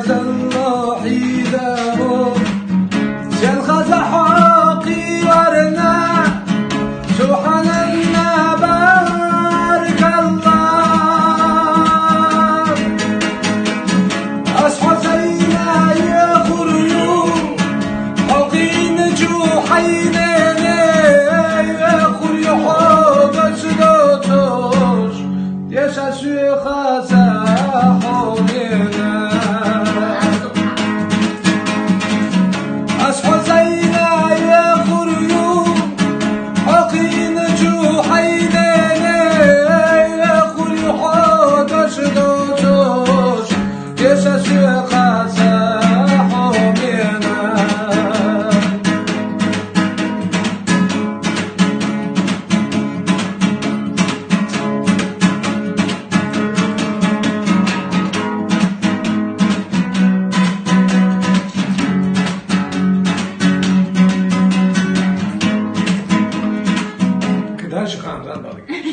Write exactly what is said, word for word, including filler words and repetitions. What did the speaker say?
Зан лохьидабу, сел хаза хьокъи варна, субхьаналла, баркалла. Ас Хьусайна яхурю, хьокъин чу хьайнене, яхурю хьо дас дотош. Деша шуьха са хьо мена. Ас Хьусайна яхурю, хьокъин чу хьайнене, яхурю хьо дас дотош. Деша шуьха са хьо мена. Дальше Хамзат Балыгин.